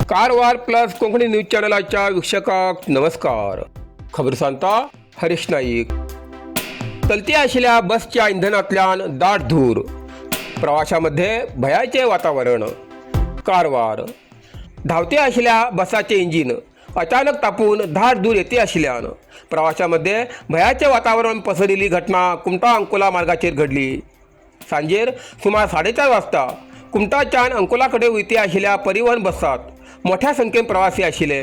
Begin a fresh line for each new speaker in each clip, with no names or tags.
Karwar plus Konkani news चॅनलाच्या वीक्षकांक नमस्कार. खबर सांगता हरीश नाईक. चलती आशिल्ल्या बसच्या इंधनांतल्यान दाट धूर, प्रवाशामध्ये भयाचे वातावरण. कारवार धावते आशिल्ल्या बसाचे इंजिन अचानक तापून धाट धूर येते आशिल्ल्यान प्रवाशामध्ये भयाचे वातावरण पसरिल्ली घटना कुमठा अंकोला मार्गाचेर घडली. सांजेर सुमार 4:30 वाजता कुमठाच्यान अंकोला कडेन वयती आशिल्ल्या परिवहन बसात मोठ्या संख्येन प्रवासी आशिल्ले.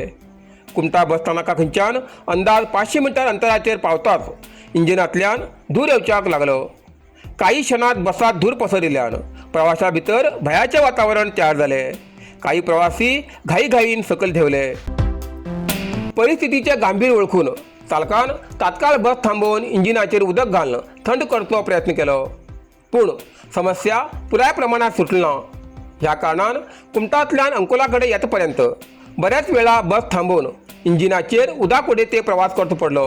कुमठा बस स्थानका खंयच्यान अंदाज 500 मिटर अंतराचेर पावताच इंजिनांतल्यान धूर येवच्याक लागलो. काही क्षणात बसात धूर पसरिल्ल्यान प्रवाशा भितर भयाचें वातावरण तयार जालें. काही प्रवासी घाईघाईन सकयल देंवले. परिस्थितीचें गांभीर्य वळखून चालकान तात्काळ बस थांबोवन इंजिनाचेर उदक घालून थंड करचो प्रयत्न केलो, पूण समस्या पुराय प्रमाणात सुटली ना. ह्या कारणान कुमठांतल्यान अंकोला कडेन येता पर्यंत बऱ्याच वेळा बस थांबोवन इंजिनाचेर उदक उडयत ते प्रवास करचो पडलो.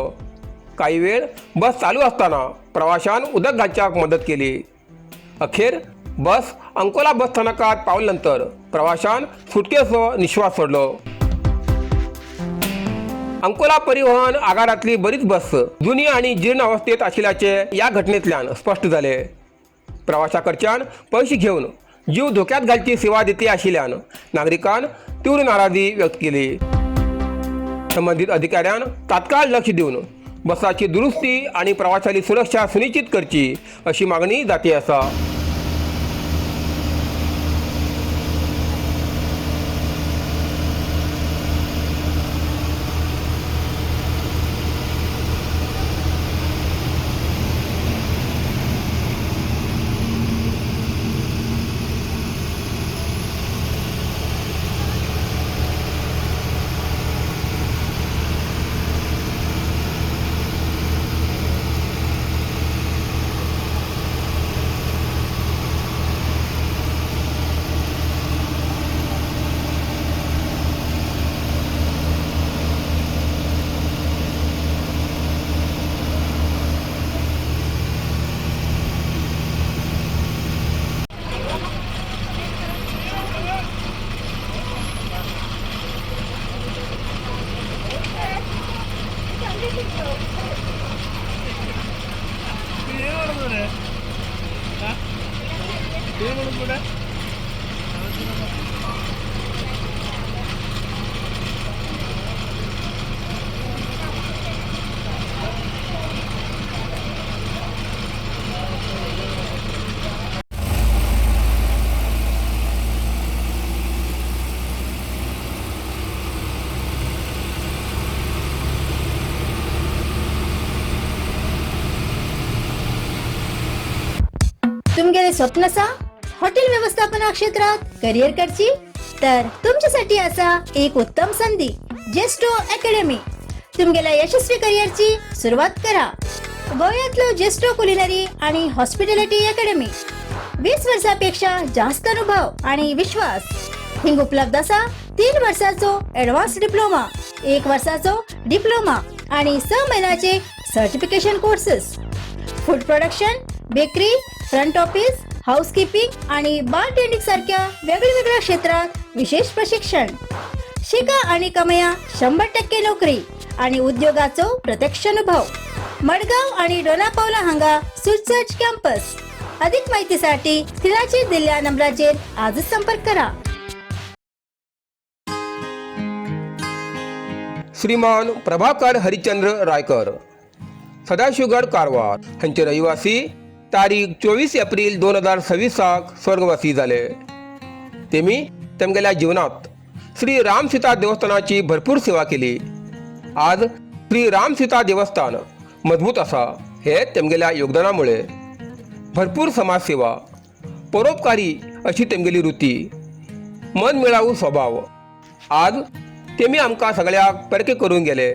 काही वेळ बस चालू आसतना प्रवाशान उदक घालच्याक मदत केली. अखेर बस अंकोला बस स्थानकात पावले नंतर प्रवाशान सुटकेचो निश्वास सोडलो. अंकोला परिवहन आगारातली बरीच बस जुनी आणि जीर्ण अवस्थेत आशिल्ल्याचे या घटनेतल्यान स्पष्ट जाले. प्रवाशा कडच्यान पयशे घेवन जीव धोक्यात घालची सेवा दिती आशिल्ल्यान नागरिकान तीव्र नाराजी व्यक्त केली. संबंधित अधिकाऱ्यान तात्काळ लक्ष दिवन बसाची दुरुस्ती आणि प्रवाशाली सुरक्षा सुनिश्चित करची अशी मागणी जाती आसा.
तुमगेले स्वप्न आसा हॉटेल व्यवस्थापना क्षेत्रात करिअर करची, तर तुमच्यासाठी असा एक उत्तम संधी, जेस्टो अकॅडमी. तुमगेल्या यशस्वी करिअरची सुरुवात करा. गोव्यातलो जेस्टो कुलिनरी आणि हॉस्पिटॅलिटी अकॅडमी, 20 वर्षापेक्षा जास्त अनुभव आणि विश्वास. हिंग उपलब्ध असा 3 वर्षाचो ॲडव्हान्स डिप्लोमा, 1 वर्षाचो डिप्लोमा आणि 6 महिन्याचे certification courses. Food production, bakery, front office, housekeeping आणि बार सारख्या वेगवेगळ्या क्षेत्रात विशेष प्रशिक्षण. शिका आणि कमया 100% नोकरी आणि उद्योगाचो प्रत्यक्ष अनुभव. मडगाव आणि डोनापावला हांगा सुसज्ज कॅम्पस. अधिक माहितीसाठी स्क्रीनाचेर दिल्ल्या नंबराचेर आजच संपर्क करा.
श्रीमान प्रभाकर हरिचंद्र रायकर, सदाशिवगड, कारवार हांचे रहिवासी, तारीख 24 एप्रिल 2026 स्वर्गवासी जाले. तेमी तेमगेल्या जीवनात श्री राम सीता देवस्थानाची भरपूर सेवा केली. आज श्री राम सीता देवस्थान मजबूत आसा हे तेमगेल्या योगदानामुळे. भरपूर समाजसेवा, परोपकारी अशी तेमगेली वृत्ती, मन मिळावू स्वभाव. आज तेमी आमकां सगळ्याक परके करून गेले.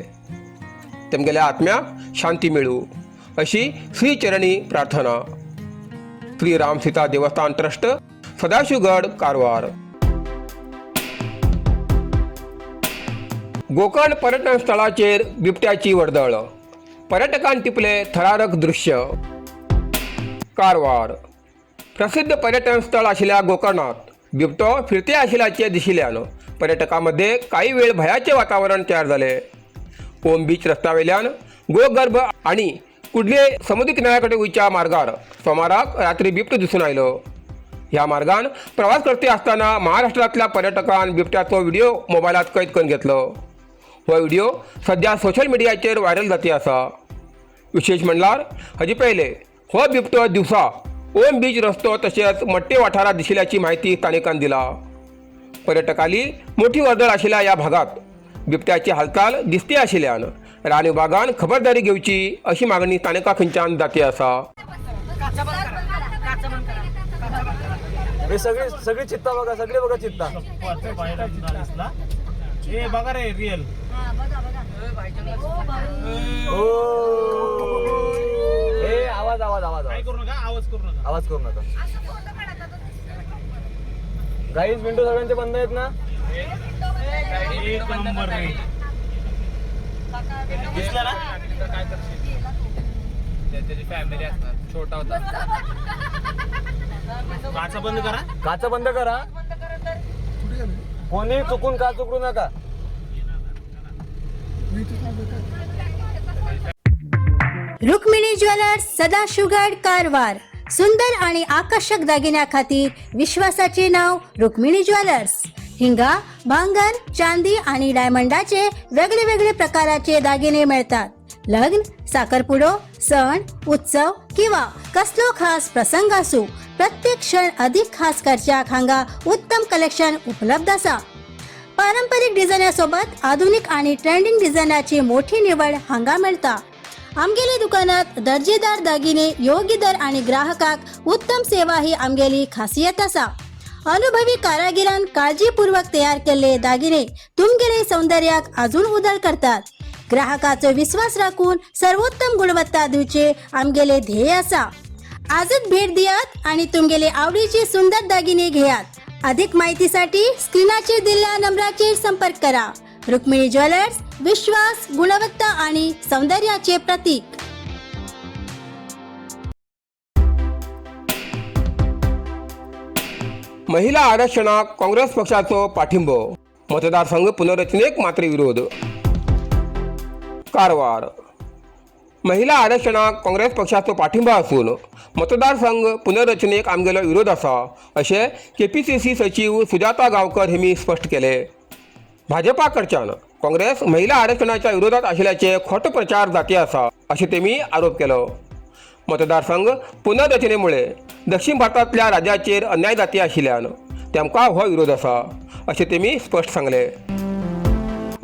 तेमगेल्या आत्म्याक शांती मेळूं अशी श्रीचरणी प्रार्थना. श्री राम सीता देवस्थान ट्रस्ट, सदाशिवगड, कारवार. गोकर्ण पर्यटन स्थळाचेर बिबट्याची वर्दळ, पर्यटकान टिपले थरारक दृश्य. कारवार प्रसिद्ध पर्यटन स्थळ आशिल्ल्या गोकर्णात बिबटो फिरते आशिल्ल्याचे दिशिल्ल्यान पर्यटकां काही वेळ भयाचे वातावरण तयार जाले. ओम बीच रस्त्यावेल्यान गोगर्भ आणि कुडले समुद्र किनाऱ्याकडे वयच्या मार्गार सोमाराक रात्री बिबटो दिसून आयलो. ह्या मार्गान प्रवास करते असताना महाराष्ट्रांतल्या पर्यटकान बिबट्याचो व्हिडिओ मोबायलात कैद करून घेतलो. हो व्हिडिओ सध्या सोशल मिडियाचेर व्हायरल जाती आसा. विशेष म्हणल्यार हाजे पयले हो बिबटो दिवसा ओम बीच रस्तो तशेंच मट्टे वाठारात दिशिल्ल्याची माहिती स्थानिकान दिला. पर्यटकाली मोठी वर्दळ आशिल्ल्या ह्या भागात बिबट्याची हालचाल दिसती आशिल्ल्यान रान विभागान खबरदारी घेवची अशी मागणी स्थानिकां खंयच्यान जाती आसा.
हे सगळे सगळे चित्ता बघा, सगळे बघा चित्ता.
हे बघा रे रिअल.
ओ ए, आवाज आवाज आवाज
काय
आवाज
करू नका, आवाज करू नका.
आवाज करू नका. गाईज, विंडो सगळ्यांचे बंद आहेत ना?
एक नंबर रे. दिसला ना?
त्याची फॅमिली असणार, छोटा होता.
काचा बंद करा.
काचा बंद करा, कोणी चुकून काच उघडू नका.
रुक्मिणी ज्वेलर्स, सदाशिवगड, कारवार. सुंदर आणि आकर्षक दागिन्याखातीर विश्वासाचे नाव रुक्मिणी ज्वेलर्स. हिंगा भांगर, चांदी आणि डायमंडाचे वेगळे वेगळे प्रकाराचे दागिने मिळतात. लग्न, साखरपुडो, सण उत्सव किंवा कसलो खास प्रसंग असू, प्रत्येक क्षण अधिक खास करच्याक हांगा उत्तम कलेक्शन उपलब्ध असा. पारंपरिक डिझायनासोबत आधुनिक आणि ट्रेंडिंग डिझायनाची मोठी निवड हांगा मिळता. आमगेले दुकानात दर्जेदार दागिने योग्य दर आणि ग्राहकाक उत्तम सेवा ही आमगेली खासियत असा. अनुभवी कारागिरान काळजीपूर्वक तयार केल्ले दागिने तुमगेले सौंदर्याक अजून उदळ करतात. ग्राहकाचो विश्वास राखून सर्वोत्तम गुणवत्ता दिवचे आमगेले ध्येय असा. आजच भेट दियात आणि तुमगेले आवडीचे सुंदर दागिने घेयात. अधिक माहितीसाठी स्क्रीनाचेर दिल्ल्या नंबराचेर संपर्क करा. रुक्मिणी ज्वेलर्स, विश्वास, गुणवत्ता आणि सौंदर्याचे प्रतीक.
महिला आरक्षणाक काँग्रेस पक्षाचो पाठिंबो, मतदारसंघ पुनर्रचनेक मात्र विरोध. कारवार. महिला आरक्षणाक काँग्रेस पक्षाचो पाठिंबो आसून मतदारसंघ पुनर्रचनेक आमगेलो विरोध आसा अशें केपीसीसी सचीव सुजाता गांवकर हेमी स्पश्ट केले. भाजपा कडच्यान काँग्रेस महिला आरक्षणाच्या विरोधात आशिल्ल्याचे खोटो प्रचार जाती आसा अशें तेमी आरोप केलो. मतदारसंघ पुनर्रचनेमुळे दक्षिण भारतांतल्या राज्याचेर अन्याय जाती आशिल्ल्यान तेमकां हो विरोध आसा अशें तेमी स्पश्ट सांगलें.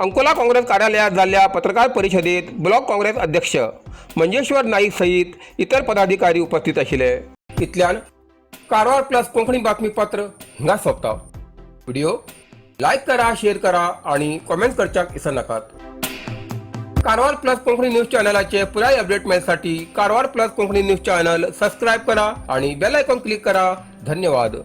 अंकोला काँग्रेस कार्यालयात जाल्ल्या पत्रकार परिशदेत ब्लॉक काँग्रेस अध्यक्ष मंजेश्वर नाईक सहित इतर पदाधिकारी उपस्थित आशिल्ले. इतल्यान कारवार प्लस कोंकणी बातमीपत्र हांगा सोंपता. व्हिडिओ लायक करा, शेअर करा आणि कॉमेंट करच्याक विसरनाकात. कारवार प्लस कोंकणी न्यूज चॅनलाचे पुराय update मेळसाठी Karwar plus Konkani news channel subscribe करा आणि बेल आयकॉन क्लिक करा. धन्यवाद.